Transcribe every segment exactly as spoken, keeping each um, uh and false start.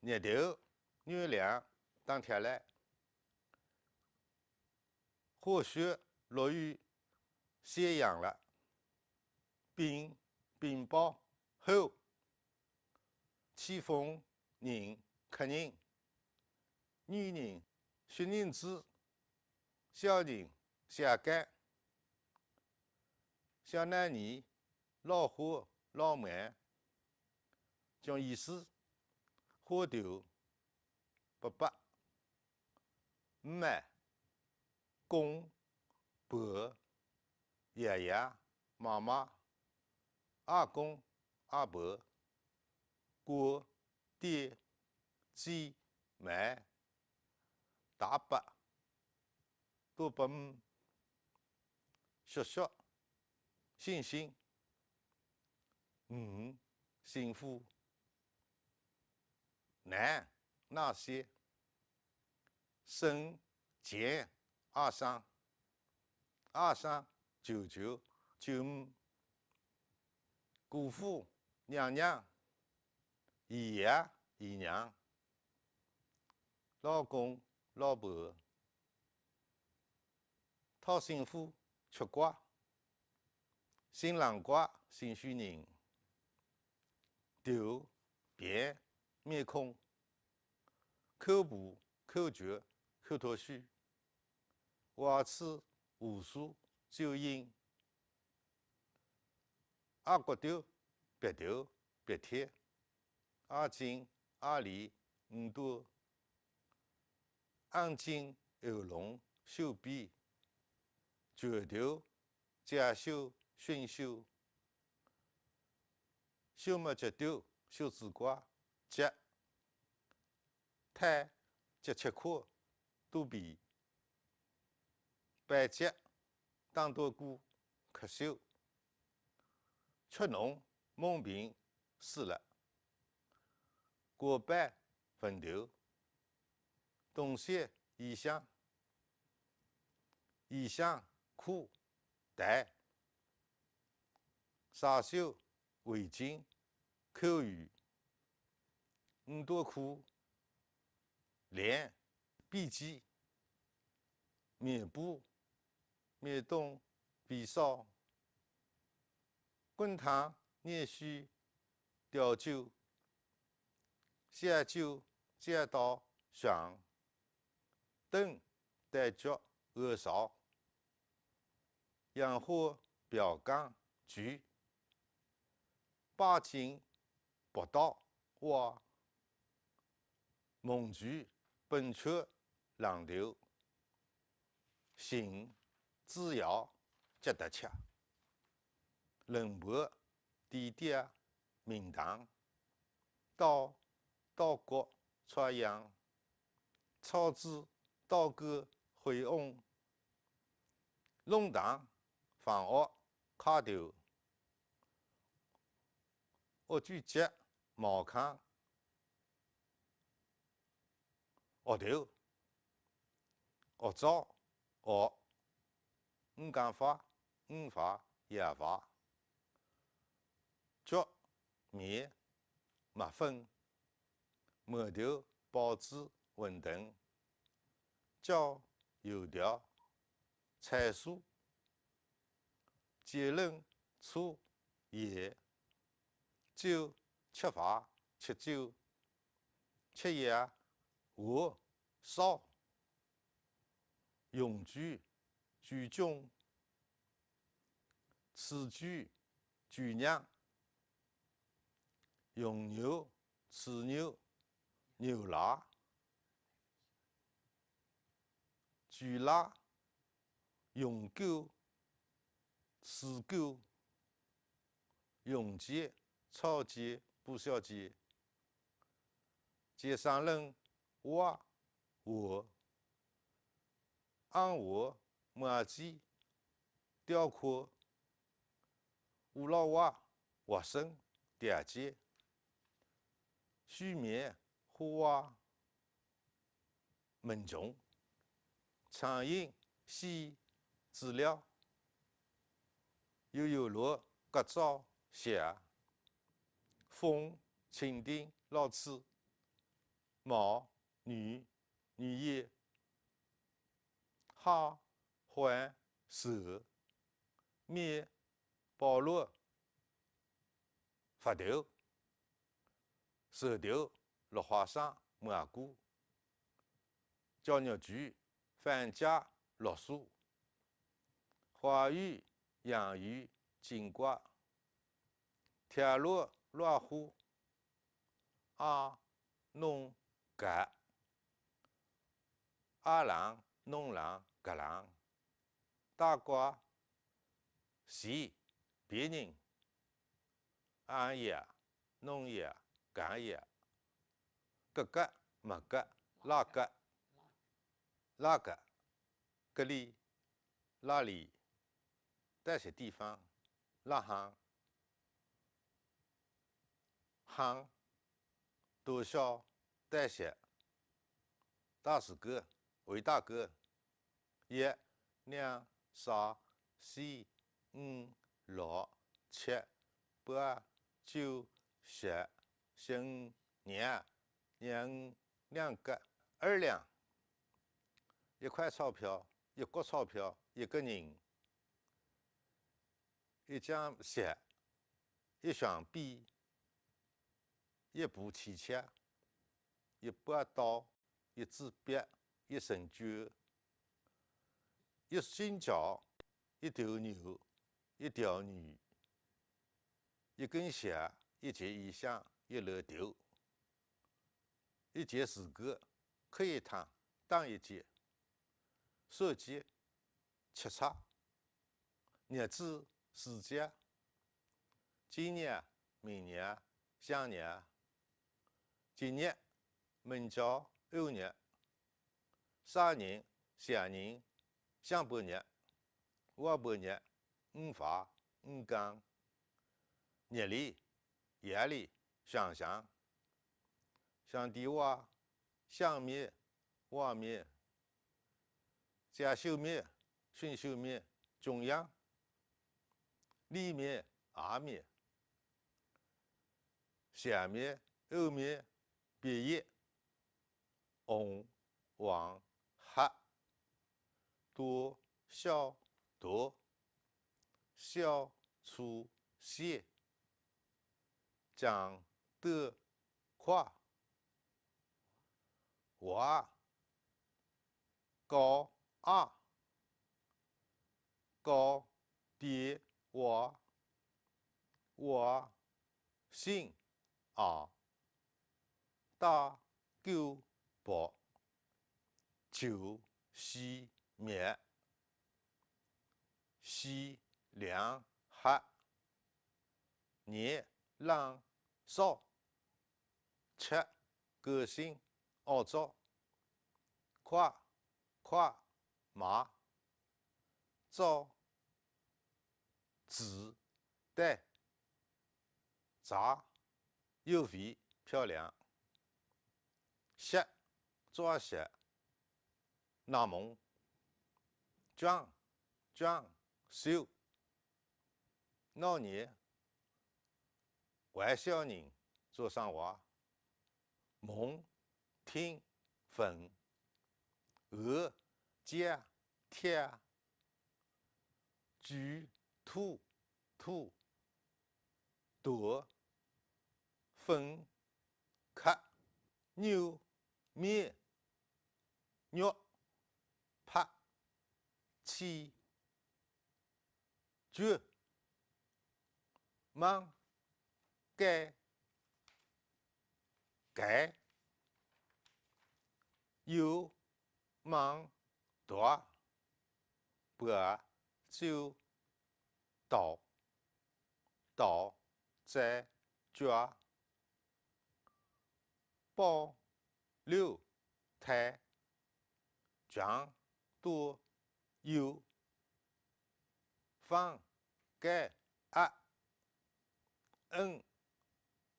日头、月亮打铁来，化雪落雨散阳了。冰，冰雹，吼，起风人，客人，女人，雪人子，小人，小干，小男儿，老花，老妹，讲意思，花头，伯伯，姆妈，公，婆，爷爷，妈妈，阿公，阿婆，哥，爹，姊，妹，大伯，大伯姆，小小，星星，嗯，幸福。 㑚，㑚歇，婶，舅，阿婶，阿婶，舅舅，舅姆，姑父，娘娘，爷爷，爷娘，老公，老婆， 讨新妇，吃瓜，新郎瓜，新许人，头，别，面孔，口部，口角，口头须，牙齿，胡须，酒印， 阿骨头，鼻头，鼻贴，阿颈，阿里，五肚，眼睛，喉咙，手臂，拳头，脚手，选手，手末脚头，手指瓜，脚。 腿，脚膝胯，肚皮，背脊，打大鼓，咳嗽，吃脓，懵病，死了，锅背，坟头，洞穴，衣箱，衣箱，裤，袋， 衫袖，围巾，口语，五肚裤，链，笔记，棉布，棉冻，被罩，滚烫，热水，碉酒，小酒，街道，上，等，对角，耳勺， 洋花，表梗，锯，把景，步道，哇，猛举，奔驰，浪头，行，子瑶，脚踏车，轮盘，地点，名堂，道，道角，朝阳，草子，道沟，灰瓮， 弄堂，房屋，卡头，屋主脚，茅坑，屋头，屋灶，屋，五更花，五花，野花，粥，面，麦粉， 馒头、包子、馄饨，椒、油条、菜蔬，鸡卵、醋、盐，酒、吃饭、吃酒，吃药、碗、烧，用具、酒盅， 词句，酒酿，用牛，吃牛，牛拉，酒拉，用狗，吃狗，用姐，草姐，布小姐，姐生人，娃，娃， 昂娃，麻鸡，吊胯，五老话，花生，条件，书面，花花，蚊虫，苍蝇，死，资料，油油摞，甲照，写，风，蜻蜓，老鼠。毛、女、女也。哈、欢、愁、面、包络、发头、舌头、落花生、麻果、 叫肉桂、番茄、绿素、花芋、杨芋、金瓜、铁卵、卵糊、鸭、侬、蛤、鸭卵、侬卵、蛤卵、大瓜、谁、别人、俺也、侬也、俺也、 搿个、么个、拉个、拉个、搿里、拉里、搿些地方、拉行、行、多少、搿些、大拇指、伟大个、 一、两、三、四、五、六、七、八、九、十、十五、廿、廿五、两角、二两。一块钞票，一角钞票，一个人，一张席，一双笔，一部汽车，一把刀，一支笔，一身旧，一身旧，一头牛，一条鱼，一根线，一件衣裳，一篓豆，一件事干，磕一趟，当一件，手机，吃茶，日子，时间，今日，明日，向日，今日，明朝，后日， 啥人，啥人，上半日，下半日，午饭，午间，日里，夜里，上上，上底话，上面，下面，介手面，顺手面，中央，里面，下面，下面，后面，别一， 红、黄、黑，多、少、多，小、粗、细，长、短、宽，滑、高、矮，高、低、矮，矮、深、矮。 大、九、薄，旧、稀、密，细、亮、黑，热、冷、燥，吃、高兴、龌龊，快、快、慢，早、 紫、淡，扎、有味、漂亮，惜、抓惜、纳闷，装、装、收，闹热、坏小人、做生活， 梦、听、闻，鹅、借、贴，猪、兔、土，多、分、刻，牛、面、肉、拍、气， 九、忙、该、该，有、忙、多，八、九、到，到，在，家。 包、六、太，张、多、有，方、该、啊，嗯、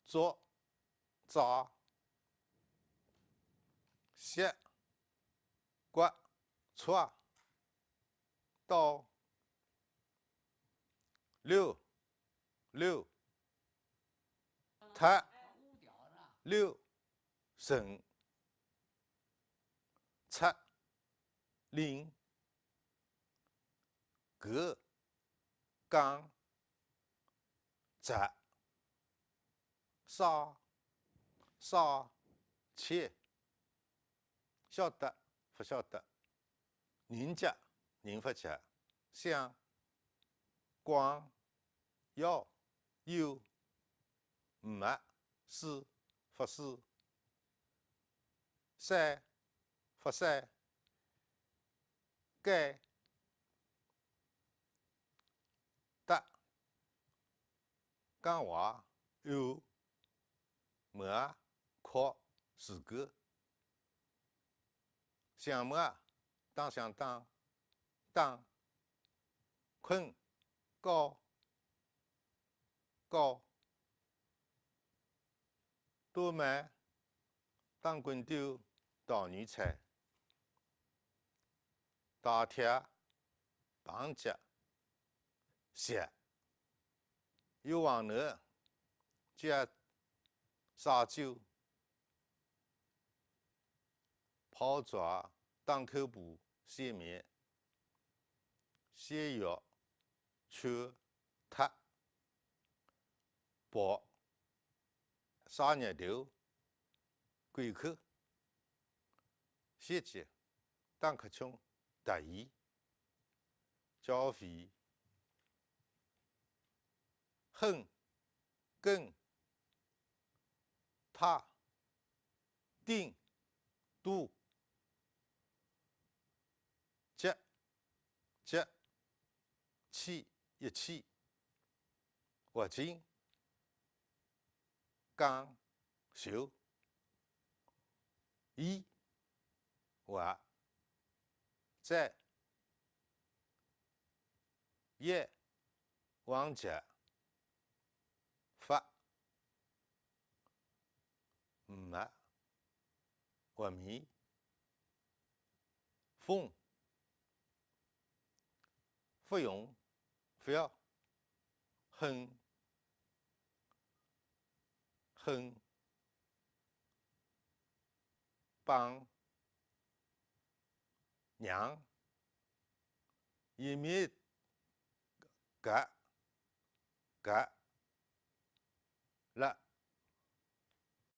做、扎，歇、刮、搓，到。 六，六，太，六，脱、领、搿、讲、着、啥、啥、切、晓得、勿晓得、认着、认勿着、想、光、要、有、没、使、勿使、晒、勿晒、该、搭、讲话、有、没、哭、自个、想没、当想当、当、困、高、高、 多买、当滚丢、倒泥菜、打铁、绑脚、鞋、油黄头、脚、烧酒、泡茶、当口布、洗面、洗浴、去、脱、薄、 杀热头、鬼口、血迹、打瞌穷、大意、交费、狠、梗、他、顶、肚、脚、脚、气、一气、 滑稽、讲、笑、意、话、在、也、往脚、发、没、滑稽、 风、勿用、勿要、很、很、帮、让、一面、搿、搿、